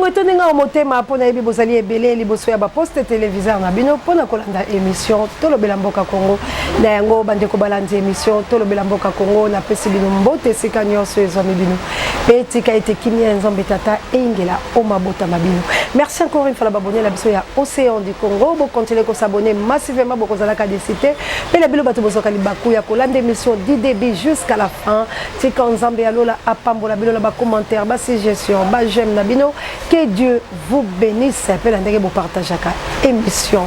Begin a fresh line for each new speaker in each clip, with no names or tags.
Esengo etondi nga motema mpo nayebi bozali ebele liboso ya baposte televiseur na bino mpo na kolanda émission Tolobela Mboka Congo. Na yango bandeko balandi émission Tolobela Mboka Congo, napesi bino mbote esika nyonso ezwami bino mpe tika ete kimia ya Nzambe Tata eyingela o mabota ma bino. Merci encore une fois na babone na biso ya Océan du Congo. Bokontinue kosabone massivement, bokozalaka desi te mpe na bino bato bozwaka libaku ya kolanda émission du début jusqu'à la fin. Tika Nzambe ya lola apambola bino na ba commentaires, ba suggestions, ba j'aime na bino. Que Dieu vous bénisse mpe na ndenge bopartageaka émission.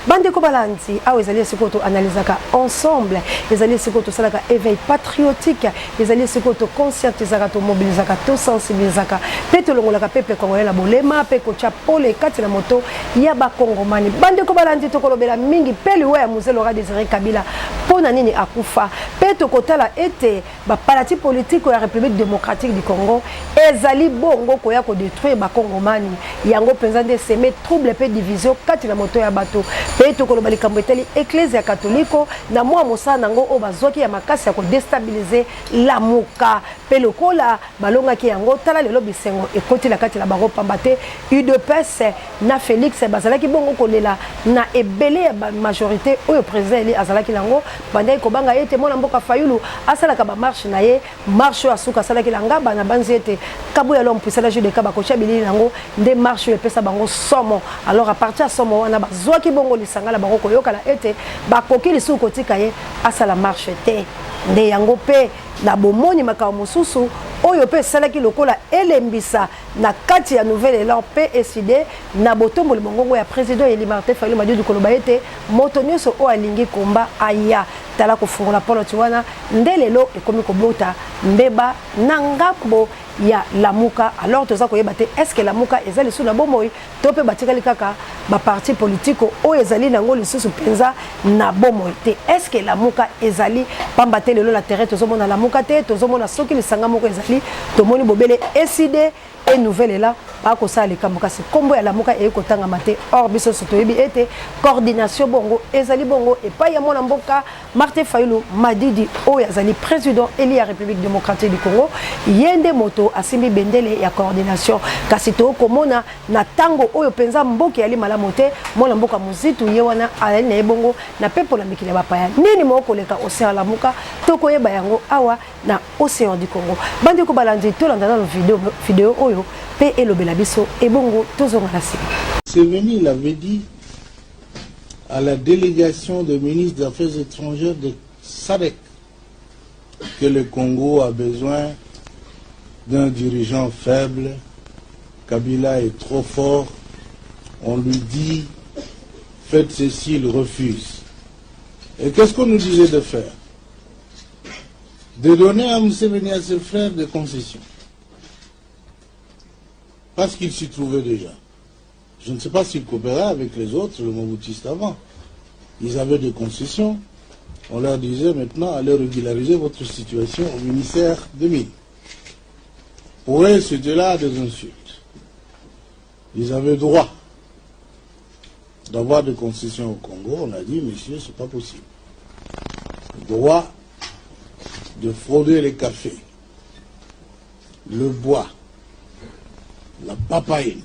Bandeko balandi, awa ezali esika oyo toanalysaka ensemble, ezali esika oyo tosalaka éveil patriotique, ezali esika oyo toconscientisaka, tomobilisaka, tosensibilisaka mpe tolongolaka peuple congolais na bolema mpe kotya pole kati na moto ya bakongomani. Bandeko balandi, tokolobela mingi mpe liwa ya Mzee Laurent Désiré Kabila, mpo na nini akufa, mpe tokotala ete baparti politike ya République démocratique du Congo ezali bongo koya kodétruire bakongomani. Yango mpenza nde semer trouble mpe division kati na moto ya bato. Mpe tokoloba likambo etali Eklese ya Katoliko na mwa mosala nango oyo bazwaki ya makasi ya kodéstabiliser Lamuka, mpe lokola balongaki yango, tala lelo bisengo ekoti na kati na bango, pamba te UDPS na Félix bazalaki bongo kolela na ebele ya bamajorité oyo président élu azalaki nango. Bandaki kobanga ete mwana mboka Fayulu asalaka bamarche na ye. Marche oyo asuka asalaki na Ngaba na banzi ete Kabuya Lombe Puisala Judeka bakotia bilili nango nde marche oyo epesa bango somo. Alors, à partir ya somo wana, bazwaki bongo lisanga na bango koyokana ete bakoki lisusu kotika ye asala marche te. Nde yango mpe na bomoni makambo mosusu oyo mpe esalaki lokola elembisa na kati ya Nouvel Élan mpe ECiDé na botomboli mongongo ya président élu Martin Fayulu Madidi, koloba ete moto nyonso oyo alingi komba aya. Tala kofungola poloti wana nde lelo ekomi kobota mbeba na ngambo ya Lamuka. Alors toza koyeba te, est ce que Lamuka eza lisusu na bomoi to mpe batikali kaka baparti politike oyo ezali nango lisusu mpenza na bomoi te? Est ce que Lamuka ezali? Pamba te lelo na terrain tozomona Lamuka te. Tozomona soki lisanga moko ezali, tomoni bobele ECiDé et Nouvel Élan bakosala likambo, kasi nkombo ya Lamuka eyi kotangama te. Or biso nyonso toyebi ete coordination bongo ezali bongo epai ya mwana mboka Martin Fayulu Madidi oyo azali président élu ya République démocratique du Congo. Ye nde moto asimbi bendele ya coordination. Kasi tokomona na ntango oyo mpenza mboka eyali malamu te, mwana mboka Mozitu ye wana azali na ye bongo na pepo na mikili ya bapaya. Nini moko koleka océan Lamuka? Tokoyeba yango awa na Océan du Congo. Bandeko balandi, tolanda nano video, video oyo mpe elobela biso, ebongo tozonga na nsima.
Museveni l'avait dit à la délégation des ministres des Affaires étrangères de SADC que le Congo a besoin d'un dirigeant faible. Kabila est trop fort. On lui dit, faites ceci, il refuse. Et qu'est-ce qu'on nous disait de faire? De donner à Museveni et à ses frères des concessions. Parce qu'il s'y trouvait déjà. Je ne sais pas s'il coopérait avec les autres, le Mobutistes avant. Ils avaient des concessions. On leur disait maintenant, allez régulariser votre situation au ministère des Mines. Pour eux, c'était là des insultes. Ils avaient droit d'avoir des concessions au Congo. On a dit, monsieur, c'est pas possible. Droit de frauder les cafés, le bois, la papaïne,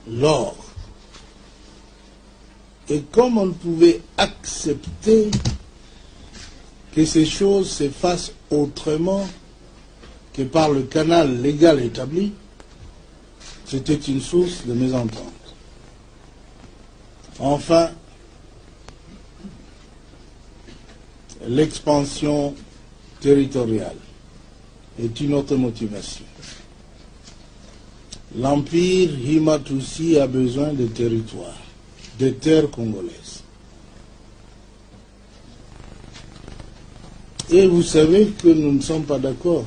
l'or. Et comme on ne pouvait accepter que ces choses se fassent autrement que par le canal légal établi, c'était une source de mésentente. Enfin, l'expansion territoriale est une autre motivation. L'empire Hima-Tutsi a besoin de territoires, de terres congolaises. Et vous savez que nous ne sommes pas d'accord.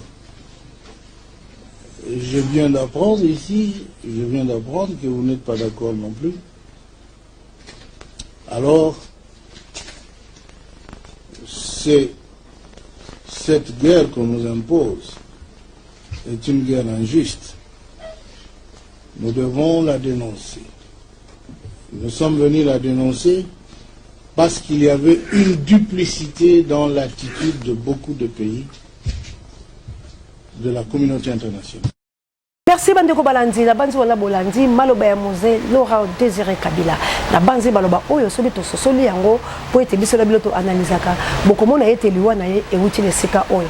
Je viens d'apprendre ici, je viens d'apprendre que vous n'êtes pas d'accord non plus. Alors, c'est cette guerre qu'on nous impose est une guerre injuste. Nous devons la dénoncer. Nous sommes venus la dénoncer parce qu'il y avait une duplicité dans l'attitude de beaucoup de pays de la communauté internationale.
Merci bandeko balandi, na banzi wana bolandi maloba ya Mzee Laurent Désiré Kabila. Na banzi baloba oyo soki tososoli yango mpo ete biso na bino toanalizaka, bokomona ete liwa na ye ewuti na esika oyo.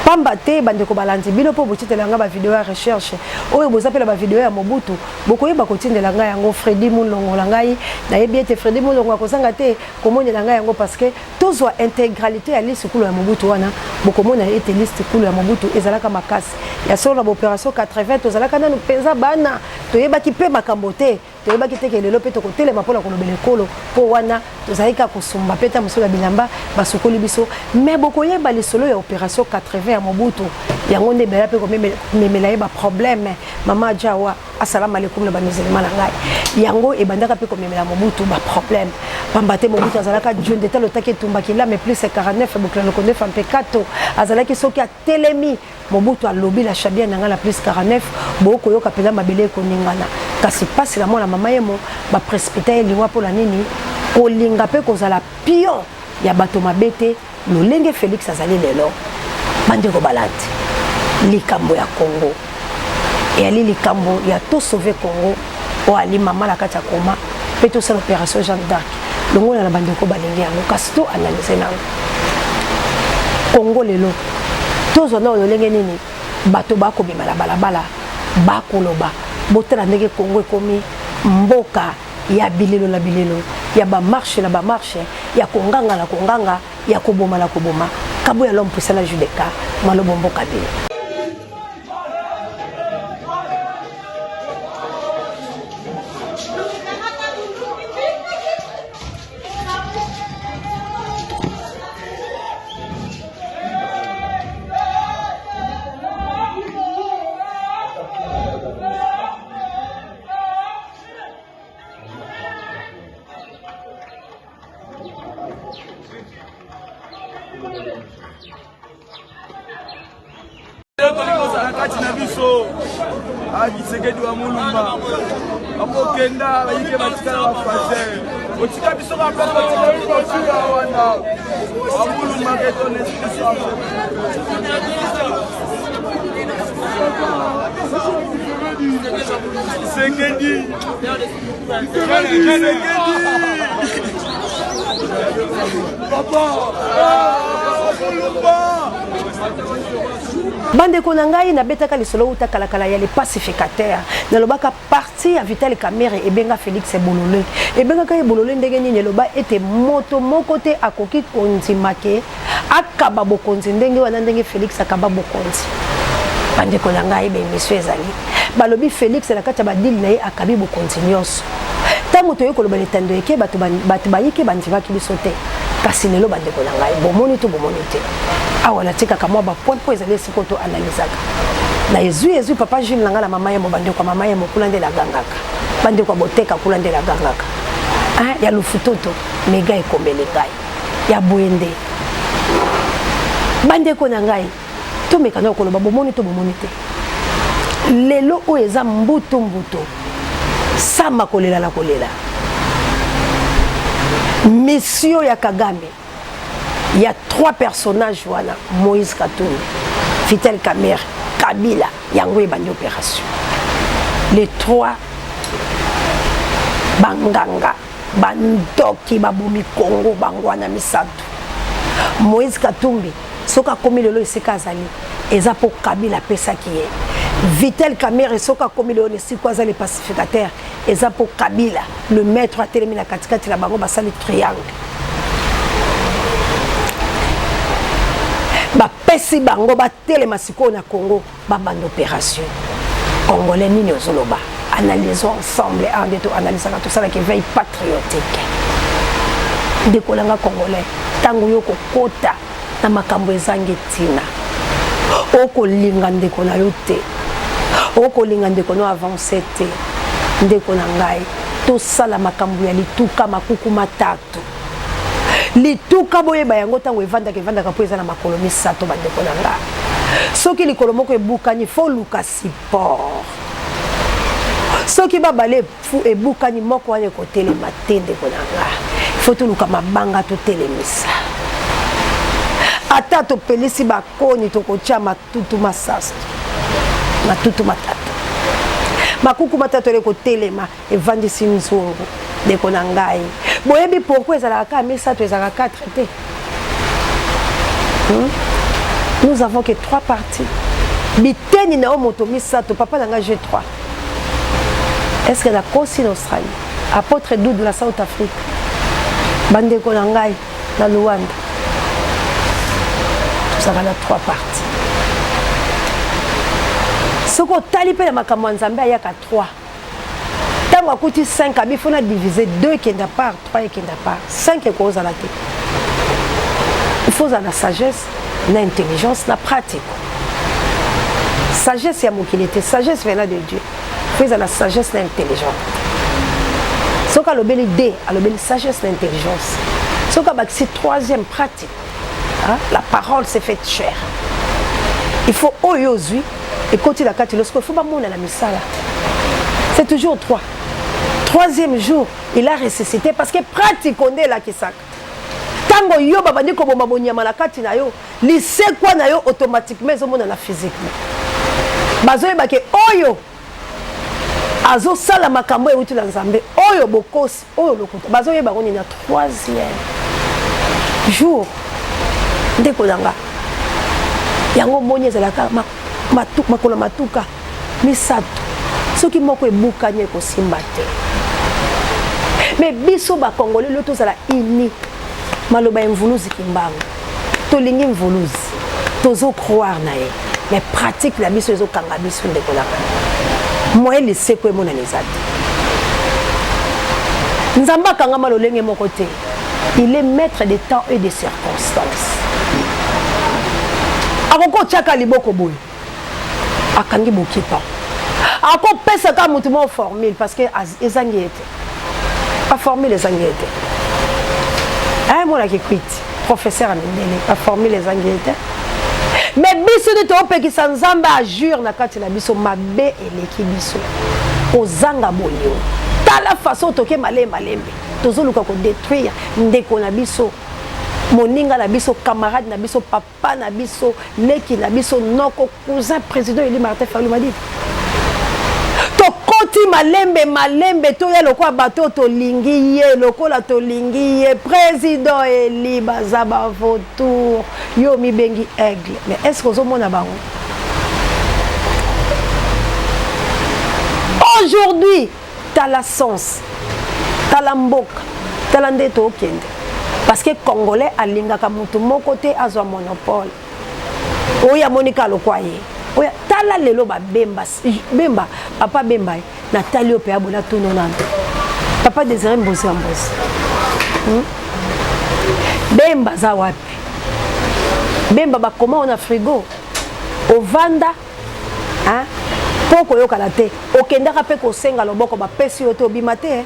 Pamba te bandeko balandi, bino mpo botitela nga ba video ya recherche oyo boza mpe na ba video ya Mobutu, bokoyeba kotindela ngai yango. Freddy Mulongo na ngai, nayebi ete Freddy Mulongo akozanga te komonela ngai yango parce que tozwa intégralité ya liste kulu ya Mobutu wana, bokomona ete liste kulu ya Mobutu ezalaka makasi ya solo. Na baopération 80 tozalaka nanu mpenza bana, toyebaki mpe makambo te, toyebaki te ke lelo mpe tokotelema mpona kolobela ekolo, mpo wana tozalaki kaka kosumba mpe ta mosusu ya bilamba basukoli biso. Mais bokoyeba lisolo ya opération 80 ya Mobutu, yango nde ebela mpe komemela ye baproblème. Mama Jawa, asalamu alaikum na bamusulman na ngai. Yango ebandaka mpe komemela Mobutu baproblème, pamba te Mobutu azalaka dieu ndeta lotaki etumbaki lame plus 49 bokila loko 9 mpe kato azalaki. Soki atelemi Mobutu alobi la shabia na ngai na plus 49, bokoyoka mpenza mabele ekoningana. Kasi mpasi na mwana mama yemo, baprécipita ye liwa. Mpo na nini? Kolinga mpe kozala pion ya bato mabe te, lolenge Félix azali lelo. Bandeko balandi, likambo ya Congo eyali likambo ya tosauve Congo oyo ali mama na kati ya koma mpe tosala opération Jeanne d'Arc longola na bandeko balingi yango. Kasi to analyse nango Congo lelo, tozwa na lolenge nini bato bakobima na balabala bakoloba. Botala ndenge Congo ekomi mboka ya bilelo na bilelo, ya bamarche na bamarche, ya konganga na konganga, ya koboma na koboma. Kabo ya l'homme puissant na Judeka malobo mboka bino.
Tolingi kati na biso Tshisekedi wa Mulumba akokenda, bayike batikala bafrater, otika biso bapakotika wana wa Mulumba que ton esprit soit. Tshisekedi, Tshisekedi, papa Mulumba.
Bandeko na ngai, nabetaka lisolo uta kalakala ya le pacificateur. Nalobaka parti ya Vital Kamerhe ebenga Félix Bolole. Ebengaka ye Bolole ndenge nini? Eloba ete moto moko te akoki kondima ke akaba bokonzi ndenge wana, ndenge Félix akaba bokonzi. Bandeko na ngai, baémission ezali, balobi Félix na kati ya badili na ye akabi bokonzi nyonso. Ntango toyei koloba litando eke, bato bayike bandimaki biso te. Kasi lelo, bandeko na ngai, bomoni to bomoni te, awa natikaka mwa bapoint mpo ezali esika oyo toanalizaka na ezwi ezwi papa Jules na ngai na mama yemo. Bandeko ya mama yemo kuna nde nagangaka, bandeko ya boteka kuna nde nagangaka ya lufutoto mega ekomeli ngai ya boye nde. Bandeko na ngai, tomeka na koloba, bomoni to bomoni te, lelo oyo eza mbutu mbutu sama kolela na kolela. Mission ya Kagame ya trois personnages wana, Moïse Katumbi, Vital Kamerhe, Kabila, yango ebandi opération. Les trois banganga, bandoki, babomi Congo, bango wana misato. Moïse Katumbi, soki akomi lelo esika azali, eza mpo Kabila apesaki ye. Vital Kamerhe, soki akomi lelo na esika aza, le pacificateur, eza mpo Kabila le maître atelemi na katikati na bango, basali triangle, bapesi bango batelema sikoyo na Congo, babanda opération. Congolais, nini ozoloba? Analysons ensemble. Awa nde toanalysaka, tosalaka éveil patriotique. Ndeko nanga congolais, ntango yo kokota na makambo ezangi ntina, okolinga ndeko na yo te, okolinga ndeko no avance te. Ndeko na ngai, tosala makambo ya lituka makuku matatu. Lituka, boyeba yango, ntango evandaka, evandaka mpo eza na makolo misato. Bandeko na ngai, soki likolo moko ebukani, fo luka support. Soki babale ebukani, moko wana ekotelema te. Ndeko na nga, fo toluka mabanga totelemisa. Ata topelisi bakoni, tokotia matutu masasi, matutu matatu. Makuku matatoli ekotelema, evandisi nzungu. Ndeko na ngai, boyebi pourquoi ezalaka kaka misato, ezalaka 4 te? Nous avons que 3 parties. Biteni na yo moto misato, papa na ngai j'ai 3. Est-ce que nakosi na Australie? Apôtre Doudou na South Africa. Bandeko na ngai na Luanda. Tozalaka na 3 parties. Soki otali mpe na makambo ya Nzambe ayaka 3. Ntango akuti 5 abi fo na diviser 2 ekenda part, 3 ekenda part. 5 ekozala te. Il faut ozala na sagesse, na intelligence, na pratique. Sagesse ya mokili te, sagesse venant de Dieu. Faut ezala na sagesse na intelligence. Soki alobeli 2, alobeli sagesse na intelligence. Soki abakisi troisième pratique, hein? La parole s'est faite chair. Il faut oyo ozwi ekoti na kati losiko, il faut bamona na misala. C'est toujours 3. Troisième jour, il a ressuscité parce que pratique onde elakisaka. Tango yo babandi koboma bonyama na kati na yo, lisekwa na yo automatiquement ezomonana physiquement. Bazoyeba ke oyo azosala makambo euti na Nzambe, oyo bokosi, oyo lokuta, bazoyeba ngo nini na troisième jour. Ndeko na nga, yango moni ezalaka makolo matuka misato, soki moko ebukani ekosimba te. Mais biso ba Congolais lelo tozala uni. Maloba ya Mvuluzi Kimbangu, tolingi Mvuluzi, tozo croire na ye, mais pratique na biso ezokanga biso. Ndeko na nga, moyen liseko emonana eza te. Nzambe akangama lolenge moko te. Il est maître des temps et des circonstances. Akoki otiaka liboko boye, akangi bokipa, akopesaka motu moko formule parce que ezangi ye te. Ba formule ezangi ye te. Ayemonaki kwiti professeur ya mindele, ba formule ezangi ye te. Mais biso nde toopekisa Nzambe agir na kati na biso, mabe eleki biso, kozanga bolingo. Tala façon toke malembe malembe, tozoluka kodétruire ndeko na biso, moninga na biso, camarade na biso, papa na biso, leki na biso, noko, cousin, président Eli Martin Fayulu Madidi. Tokoti malembe malembe, toya lokola bato tolingi ye, lokola tolingi ye président Eli, baza bavautour. Yo mibengi aigle, mais est-ce que ozomona bango aujourd'hui? Tala sens, tala mboka, tala nde tokende, parce que Congolais alingaka motu moko te azwa monopole. Oyo amonika lokwa ye oyo, tala lelo babemba bemba, papa Bemba ye natali yo mpe abona tuno nano papa Désiré Mbozi ya Mbozi, Bemba aza wapi? Bemba bakoma o na frigo ovanda mpo koyokana te, okendaka mpe kosenga loboko, bapesi yo te, obima te.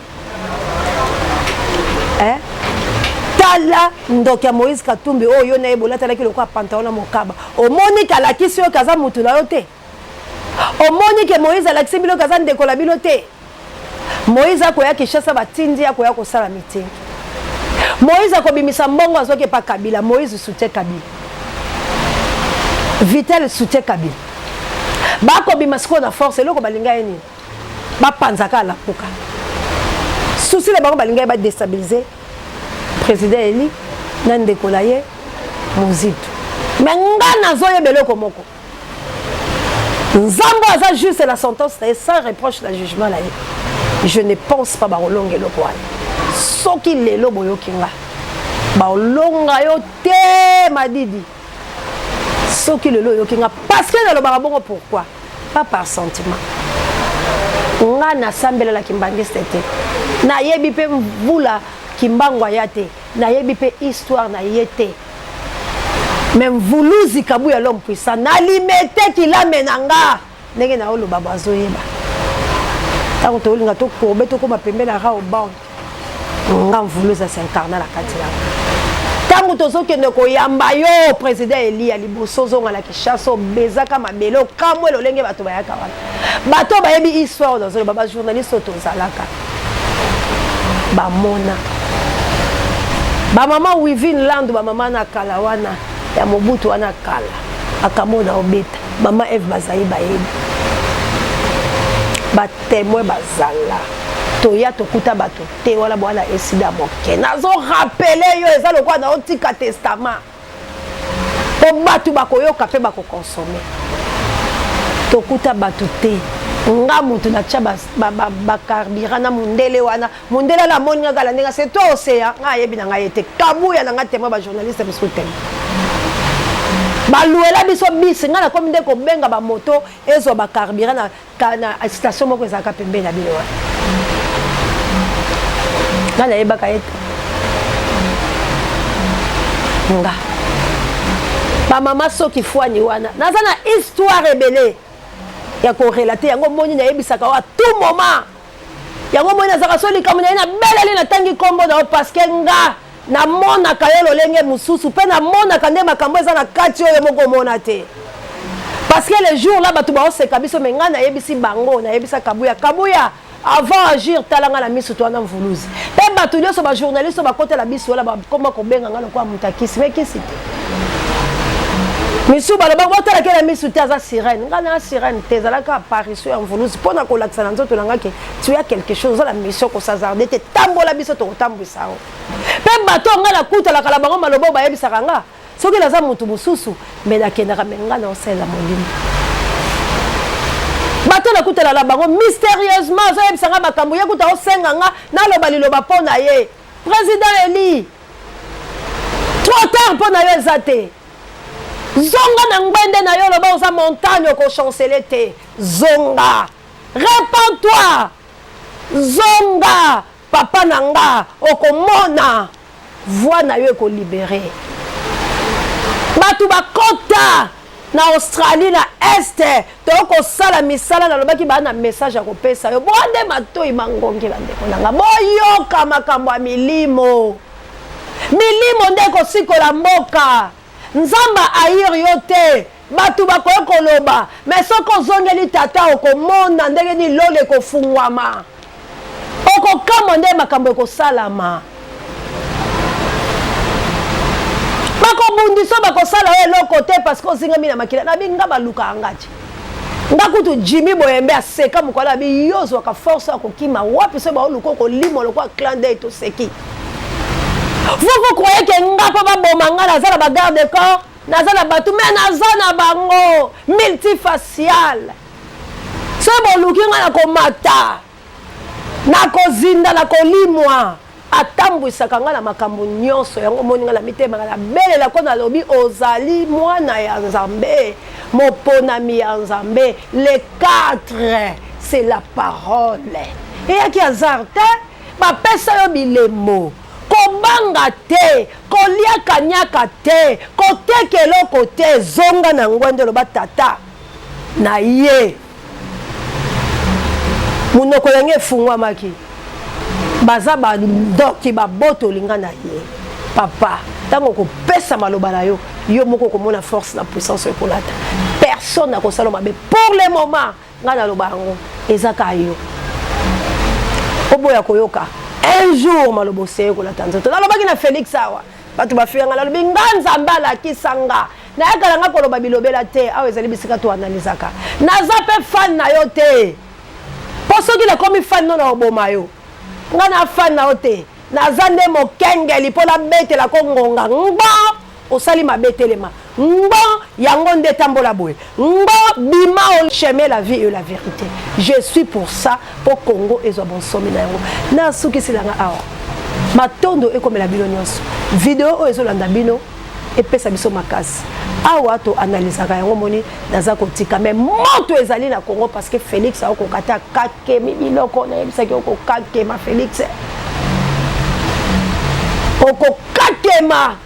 Tala ndoki ya Moïse Katumbi oyo yo na ye bolatalaki lokola pantalon na mokaba. Omoni ke alakisi yo ke aza mutu na yo te. Omoni ke Moïse alakisi bino ke aza ndeko na bino te. Moïse akoya Kinshasa, batindi akoya kosala meeting. Moïse akobimisa mbongo azwaki epa Kabila. Moïse soutient Kabila, Vital soutient Kabila. Bakobima sikoyo na force. Eloko balinga ye nini? Bapanzaka alapuka susi na bango, balinga ye badéstabiliser président Eli na ndeko na ye Mozitu. Mais nga nazoyeba eloko moko: Nzambe aza juste na sentence na ye, sans reproche na jugement na ye. Je ne pense pas bakolonga eloko wana. Soki lelo boyoki nga, baolonga yo te Madidi. Soki lelo oyoki nga, parce que nalobaka bongo, pourquoi pas par sentiment. Nga nasambelelaki mbangiste te, nayebi mpe mvula Kimbangu aya te, nayebi mpe histoire na ye te. Mais Mvuluzi Kabuya, l'homme puissant, nalimete kilame na nga ndenge na oloba, bazoyeba. Ntango tolinga tokobe, tokóma pembeni ya Rao Bank, nga Mvuluzi as'incarner na kati na ntango tozokende koyamba yo président Eli ya liboso, ozonga na Kinshasa, obezaka mabele, okamwe lolenge bato bayaka wana. Bato bayebi histoire oyo nazoloba, bajournaliste oyo tozalaka bamona bamama Wivine Land, bamama na kala wana ya Mobutu wana kala, makambo na obeta mama Eve bazali bayebi. Ba témoin bazala. Toya tokuta bato te wana bwana esida moke. Nazo rappeler yo eza lokola na otika testament. Po bato bakoyoka pe bako consommer. Tokuta bato te. Nga mutu natya ba, ba, ba, ba carburant na mundele wana. Mundele ala amoni nga kala ndenge c'est toi Océan, nga ayebi na nga ye te. Kabuya na nga témoin ba journaliste mosusu témoin. Baluela biso bisi, nga nakomi nde kobenga ba moto ezwa ba carburant na, na station moko ezalaka pembeni na bino wana. Nga nayebaka ye te. Nga ba mama soki fwani wana naza na histoire ebele ya korelate yango omoni nayebisaka wa tout moment Yango omoni nazalaka so likambo na ye nabeleli natangi nkombo na yo parceke nga namonaka yo lolenge mosusu mpe namonaka nde makambo eza na kati oyo moko omona te parce que le jour là bato baoseka biso me ngai nayebisi bango nayebisa kabuya kabuya avant agir tala ngai na miso to wana mvuluzi mpe bato nyonso bajournaliste oyo bakotela biso wana bakoma kobenga ngai lokola moto akisi me kisi te misu balobaka botala ke na misu te aza sirène ngai na sirène te ezalaka apparition ya mvuluzi mpo na kolakisa na nzoto na ngai ke tu as quelque chose oza na mission kosazarde te tambola biso tokotambwisa yango mpe bato oyo ngai nakutalaka na bango maloba oyo bayebisaka nga soki naza moto mosusu me nakendaka me ngai naosalela molimo bato nakutana na bango mysterieusement azoyebisa nga makambo ye kuta osenga nga naloba liloba mpo na ye président eli Trop tard mpo na yo eza te. Zonga na ngwende na yo loba oza montagne oko chancele te. Zonga. Repends-toi. Zonga papa na nga okomona voix na yo eko libere. Bato bakota na Australie na Est tokosala misala nalobaki baa na message ya kopesa yo boa nde matoi mangongi bandeko na nga boyoka makambo ya milimo milimo nde ekosikola mboka nzambe aire yo te bato bakoki koloba me soki ozongeli tata okomona ndenge nini lola ekofungwama Okokamwa nde makambo ekosalama. Bakobundisa bakosala yo eloko te parce que ozingami na makila. Nabi nga balukaka nga te. Nga kutu Jimmy Boyembe aseka mokolo abi yo ozwaka force ya kokima wapi soki baoluka okolimwa lokola clin d'œil toseki. Vous vous croyez que nga mpo baboma nga naza na ba garde corps naza na bato mais naza na bango multifacial. Soki boluki nga na komata, na kozinda, na kolimwa. Atambwisaka nga na makambo nyonso. Yango omoni nga na mitemaka, nabelela ko nalobi, ozali mwana ya Nzambe, moponami ya Nzambe. Le 4, c'est la parole. Eyaki hasard te, bapesa yo bilembo. Kobanga te, kolia kaniaka te, koteka eloko te, zonga na ngwende loba tata. na ye. Monoko na ngai efungwamaki. Baza bandoki babotoli nga na ye. Papa, ntango okopesa maloba na yo, yo moko okomona force na puissance ekolata. Personne akosala mabe. Pour le moment, ngai naloba yango, eza kaka yo. Oboya koyoka. Un jour maloba oseye kolata nzoto. Nalobaki na Felix awa. Bato bafinga nga, nalobi nga Nzambe alakisa nga. Nayaka na nga koloba bilobela te, awa ezali bisika to analysaka. Naza pe fan na yo te. Po soki nakomi fan no nakoboma yo. Nga na fan na yo te. Naza nde mokengeli po nabetela ko ngonga. Ngbo osali mabe telema. Ngbo yango nde tambola boye. Ngbo bima o chemin la vie et la verite. Je suis pour ça po Congo ezwa bonsomi na yango. Nasukisi na nga awa. Matondo ekomela bino nyonso. Video oyo ezolanda bino epesa biso makasi. Awa to analysaka yango moni naza kotika mais moto ezali na Congo parce que Felix akokoka te akakemi biloko nayebisaki okokakema Felix okokakema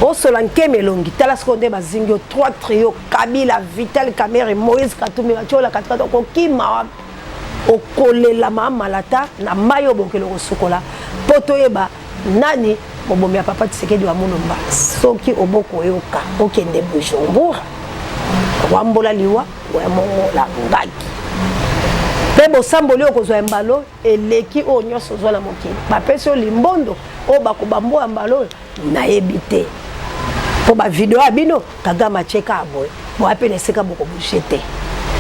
osola nkema elongi tala sikoyo nde bazingi yo 3 trio Kabila Vital Kamerhe Moïse Katumbi batiola katikati okokima wapi okolela mamalata na mai oyo bokele kosukola mpo toyeba Nani mobomi ya papa Tshisekedi wa Mulumba? Soki obokoyoka okende Bujumbura, wambola liwa wemongola ngaki mpe bosamboli okozwa ya mbalo eleki oyo nyonso ozwa na mokili. Bapesi yo limbondo oyo bakobambo ya mbalo oyo nayebi te mpo bavideo ya bino Kagame atie kaka boye boya mpe na esika bokobouge te.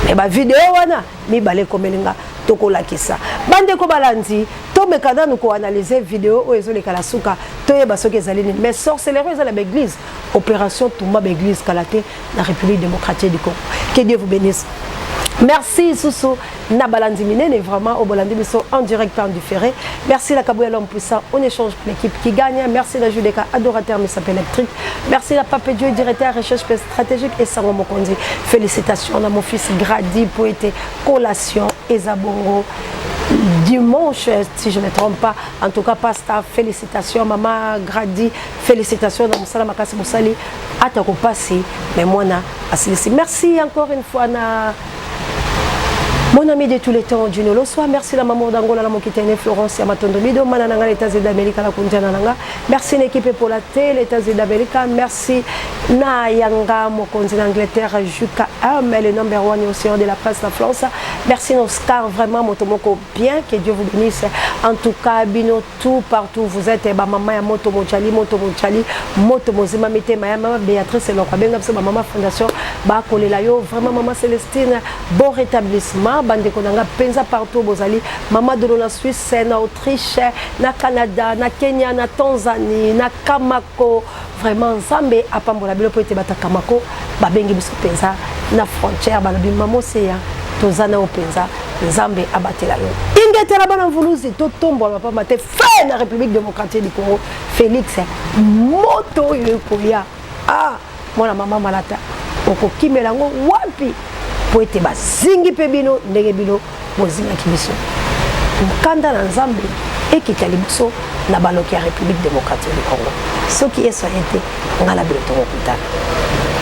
Mais bavideo wana mibale ekomeli nga, tokolakisa bandeko balandi. Tomeka nanu koanalyser video oyo ezoleka na suka, toyeba soki ezali nini. Mais sorcellerie eza na baeglise, opération tumba baeglise kala te na République démocratique du Congo. Que Dieu vous bénisse. Merci susu na balandi minene vraiment au bolandi biso en direct, en différé. Merci la Kabouya, l'homme puissant. On échange pour l'équipe qui gagne. Merci la Judeka, adorateur Missap électrique. Merci la Pape Dieu, directeur recherche stratégique et Sango Mokonzi. Félicitations à mon fils Grady Poété, collation et Zabongo dimanche, si je ne me trompe pas. En tout cas, pasta, félicitations. Maman Grady, félicitations na mosala makasi mosali, ata kopasi, mais mwana asilisi. Merci encore une fois na mon ami de tous les temps, Dino Loswa. Merci la maman d'Angola, la Mokitene, Florence Yamatondo Mido, Manananga, les États-Unis d'Amérique, la Kunjana. Merci l'équipe pour la télé, les États-Unis d'Amérique. Merci na Yanga, Mokonzi d'Angleterre, Juka M, le number one océan de la presse, la France. Merci Oscar, vraiment, Motomoko, bien, que Dieu vous bénisse. En tout cas, bino tout partout, vous êtes, ba maman ya Moto Mochali, Moto Mochali, Moto Mozima Mite, Maya, Mama Béatrice, Lokwa Benga, Maman Fondation, ba Kolela yo, vraiment, Maman Célestine, bon rétablissement, bandeko nanga penza partout bozali, Mama Dolo na Suisse, na Autriche, na Canada, na Kenya, na Tanzanie, na Kamako, vraiment Nzambe apambola bino po ete bata Kamako babengi biso penza na frontière, balobi mama Oseya toza na yo penza, Nzambe abatela yo. Ingetela bana mvuluzi totombola pamba te fe na République démocratique du Congo, Félix moto oyo ekoya, ah mwana mama Malata okokimela yango wapi po ete bazingi mpe bino ndenge bino bozingaki biso. Nkanda na Nzambe ekita liboso na baloki ya République démocratique du Congo. Soki Yesu aye te, ngai na bino tokokutana.